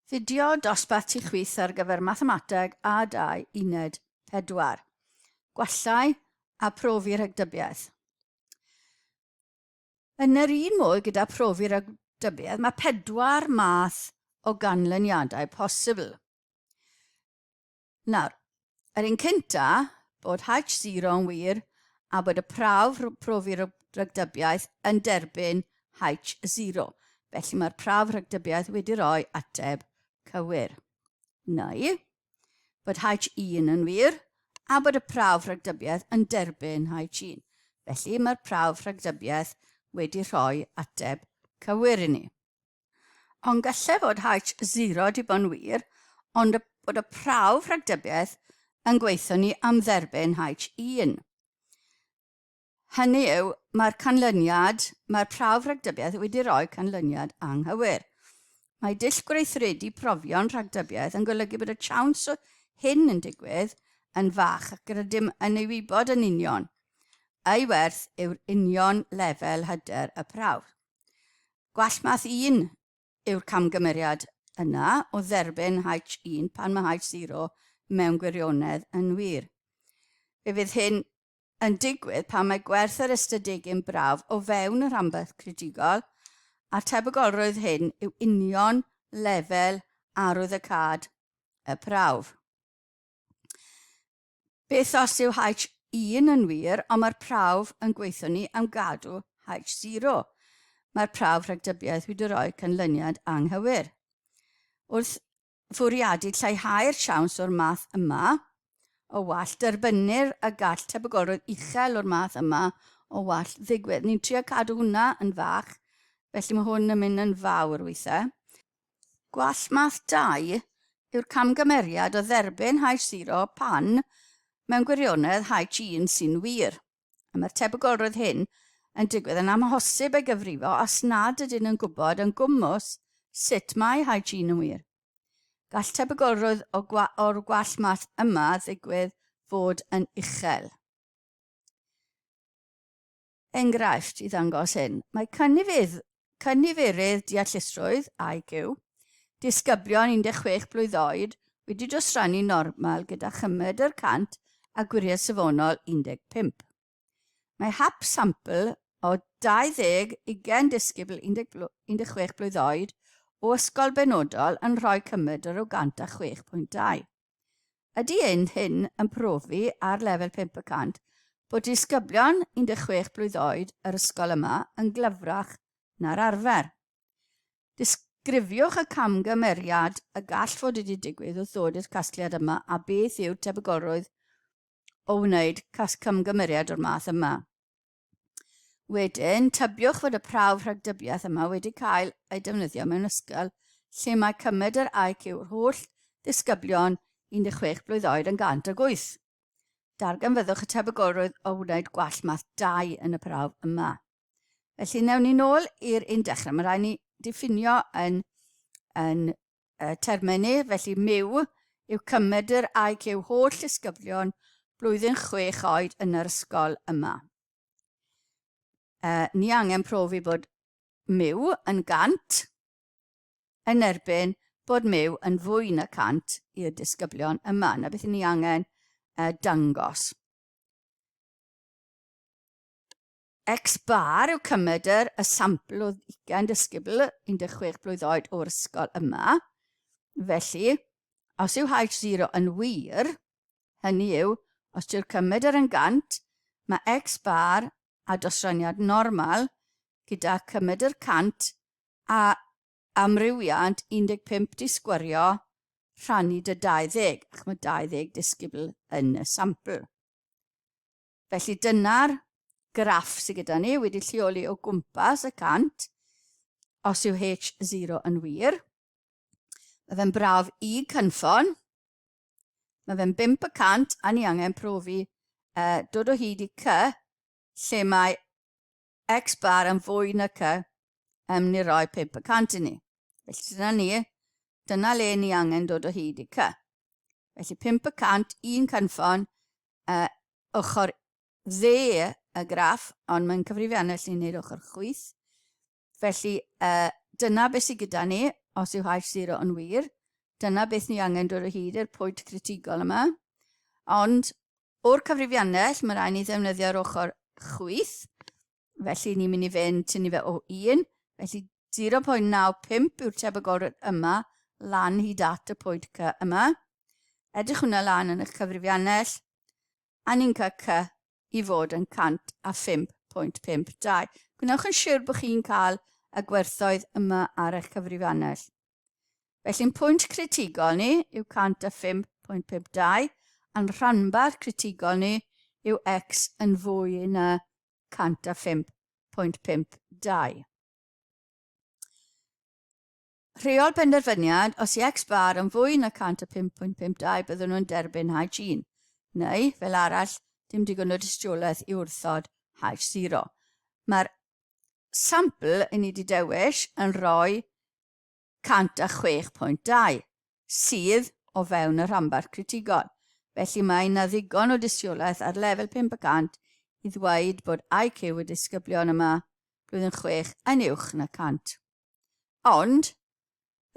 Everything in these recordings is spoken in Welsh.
Fideo dosbarth tu chwith ar gyfer Mathemateg A2 Uned 4. Gwallau a profi rhagdybiaeth. Yn yr un modd gyda profi rhagdybiaeth, mae pedwar math o ganlyniadau posibl. Nawr, yr un cynta, bod H0 yn wir a bod y prawf profi rhagdybiaeth yn derbyn H0. Felly mae'r prawf rhagdybiaeth wedi rhoi ateb cywir. Neu, bod H1 yn wir a bod y prawf rhagdybiaeth yn derbyn H1. Felly mae'r prawf rhagdybiaeth wedi rhoi ateb cywir i ni. Ond gallai fod H0 di bod yn wir, ond y, bod y prawf rhagdybiaeth yn gweithio ni am dderbyn H1. Hynny yw, mae'r canlyniad, mae'r prawf rhagdybiaeth wedi rhoi canlyniad anghywir. Mae dull gweithredu profion rhagdybiaeth yn golygu bod y siawns o hyn yn digwydd yn fach ac rydym yn ei wybod yn union. Ei werth yw'r union lefel hyder y prawf. Gwall math 1 yw'r camgymeriad yna o dderbyn H1 pan mae H0 mewn gwirionedd yn wir. Fe fydd hyn yn digwydd pan mae gwerth yr ystadegyn brawf o fewn y rhanbarth critigol, a'r tebygolrwydd hyn yw union lefel arwyddocâd y prawf. Beth os yw H1 yn wir, ond mae'r prawf yn gweithio ni am gadw H0? Mae'r prawf rhagdybiaeth wedi rhoi canlyniad anghywir. Wrth fwriadu lleihau'r siawns o'r math yma o wall, derbynnir y gall tebygolrwydd uchel o'r math yma o wall ddigwydd. Ni'n trio cadw hwnna yn fach, felly mae hwn yn mynd yn fawr weithiau. Gwall math 2 yw'r camgymeriad o dderbyn H0 pan, mewn gwirionedd, H1 sy'n wir. A mae'r tebygolrwydd hyn yn digwydd yn amhosib ei gyfrifo os nad ydyn yn gwybod yn gwmws sut mae H1 yn wir. Gall tebygolrwydd o gwa o'r gwall math yma ddigwydd fod yn uchel. Enghraifft i ddangos hyn, mae cynnydd, cyniferydd deallusrwydd, IQ, disgyblion 16 blwydd oed wedi dosrannu normal gyda chymedr 100 a gwiriad safonol 15. Mae hap sampl o 20 ugain disgybl 16 blwydd oed o ysgol benodol yn rhoi cymedr o 106.2. Ydy ein hyn yn profi ar lefel 5 y cant bod disgyblion 16 blwydd oed yr ysgol yma yn glyfrach na'r arfer? Disgrifiwch y camgymeriad y gall fod wedi digwydd wrth ddod i'r casgliad yma a beth yw'r tebygolrwydd o wneud camgymeriad o'r math yma. Wedyn, tybiwch fod y prawf rhagdybiaeth yma wedi cael ei defnyddio mewn ysgol lle mae cymed yr IQ yr holl ddisgyblion 16 blwydd oed yn 108. Darganfyddwch y tebygolrwydd o wneud gwall math 2 yn y prawf yma. Felly, newn ni nôl i'r un dechrau. Mae rhaid ni diffinio yn, yn termau ni, felly myw yw cymedr IQ holl ddisgyblion blwyddyn chwech oed yn yr ysgol yma. Ni angen profi bod myw yn gant yn erbyn bod myw yn fwy na 100 i'r disgyblion yma. Na beth ni angen dangos. X bar yw cymedr y sampl o 20 disgybl 16 blwydd oed o'r ysgol yma. Felly, os yw H0 yn wir, hynny yw, os yw'r cymedr yn 100, mae X bar a dosraniad normal gyda cymedr 100 a amrywiant 15 di sgwario rhannu dy 20, ac mae 20 disgybl yn y sampl. Felly dyna'r graff sydd gyda ni wedi lleoli o gwmpas y 100, os yw H0 yn wir. Mae fe'n brawf i cynffon. Mae fe'n 5 y cant a ni angen profi dod o hyd i C lle mae X bar yn fwy na C yn mynd i roi 5 y cant i ni. Felly dyna ni, dyna le ni angen dod o hyd i C. Felly 5 y cant, un cynffon, ochr dde y graff, ond mae'n cyfrifiannell ni'n neud ochr chwith. Felly uh, dyna beth sydd gyda ni. os yw H0 yn wir. Dyna beth ni angen dod o hyd i'r pwynt critigol yma. Ond o'r cyfrifiannell, mae rhaid ni ddefnyddio'r ochr chwith. Felly ni'n mynd i fynd tynnu fe o 1. Felly 0.95 yw'r tebygolrwydd yma lan hyd at y pwynt C yma. Edrych hwnna lan yn eich cyfrifiannell. A ni'n cael C i fod yn 105.52. Gwnewch yn siwr bod chi'n cael y gwerthoedd yma ar eich cyfrifiannell. Felly'n pwynt critigol ni yw 105.52, a'n rhanbarth critigol ni yw x yn fwy na 105.52. Rheol penderfyniad, os i X bar yn fwy na 105.52 byddwn nhw'n derbyn H1, neu, fel arall, dim digon o dystiolaeth i wrthod H0. Mae'r sampl i ni wedi dewis yn rhoi 106.2, sydd o fewn y rhanbarth critigol. Felly mae yna ddigon o dystiolaeth ar lefel 5% i ddweud bod IQ y disgyblion yma blwyddyn 6 yn uwch na 100. Ond,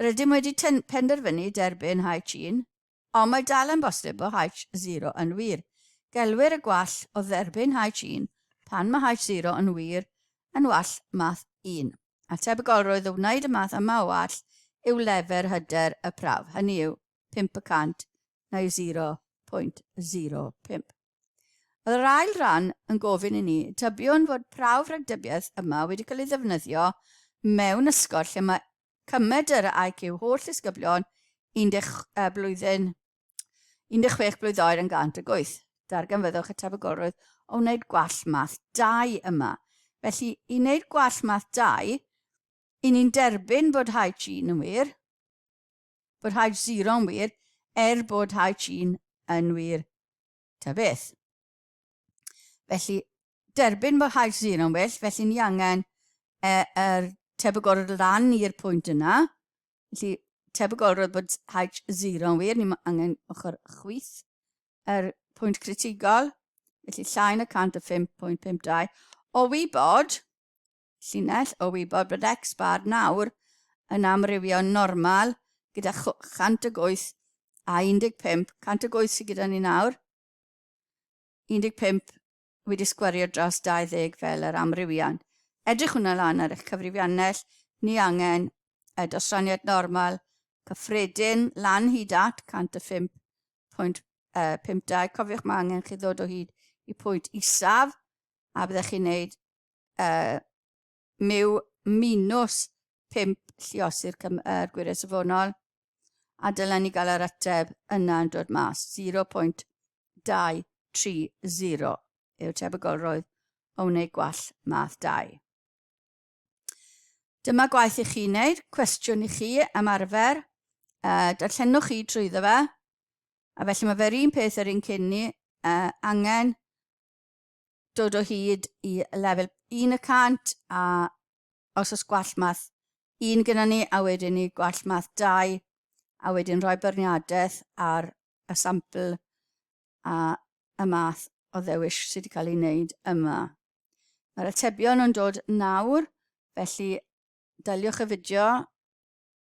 rydym wedi penderfynu derbyn H1, ond mae dal yn bosib bod H0 yn wir. Gelwir y gwall o dderbyn H1 pan mae H0 yn wir yn wall math 1. A tebygolrwydd o wneud y math yma o wall yw lefer hyder y prawf, hynny yw 5% neu 0.05. Oedd yr ail ran yn gofyn i ni, tybiwn fod prawf rhagdybiaeth yma wedi cael ei ddefnyddio mewn ysgol lle mae cymedr IQ holl ddisgyblion 10 blwyddyn 16 blwydd oed yn 108. Darganfyddwch y tebygolrwydd o wneud gwall math 2 yma. Felly, i wneud gwall math 2, i ni'n derbyn bod H1 yn wir, bod H0 yn wir, er bod H1 yn wir ta beth. Felly, derbyn bod H0 yn well, felly ni angen e, yr tebygolrwydd lan i'r pwynt yna. Felly, tebygolrwydd bod H0 yn wir, ni angen ochr chwith yr pwynt critigol, felly llai na 105.52. O wybod, llinell o wybod bod X bar nawr yn amrywio normal gyda 108 a 15, 108 sydd gyda ni nawr, 15 wedi sgwario dros 20 fel yr amrywiant. Edrych hwnna lan ar eich cyfrifiannell, ni angen y dosraniad normal cyffredin lan hyd at 105.52. Cofiwch mae angen chi ddod o hyd i pwynt isaf a byddech chi'n neud myw minus 5 lliosi'r gwyriau safonol, a dylen ni gael yr ateb yna yn dod mas, 0.230 yw'r tebygolrwydd o wneud gwall math 2. Dyma gwaith i chi wneud, cwestiwn i chi am arfer. Darllenwch chi trwyddo fe. A felly mae fe'r un peth yr un cyn ni. Angen dod o hyd i lefel 1 y cant a os oes gwall math 1 gyda ni a wedyn ni gwall math 2 a wedyn rhoi beirniadaeth ar y sampl a y math o ddewis sydd wedi cael ei wneud yma. Mae'r atebion yn dod nawr, felly daliwch y fideo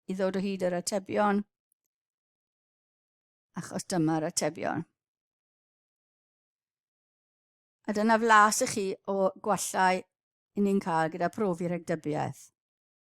i ddod o hyd yr atebion, achos dyma'r atebion. A dyna flas i chi o gwallau i ni'n cael gyda profi rhagdybiaeth.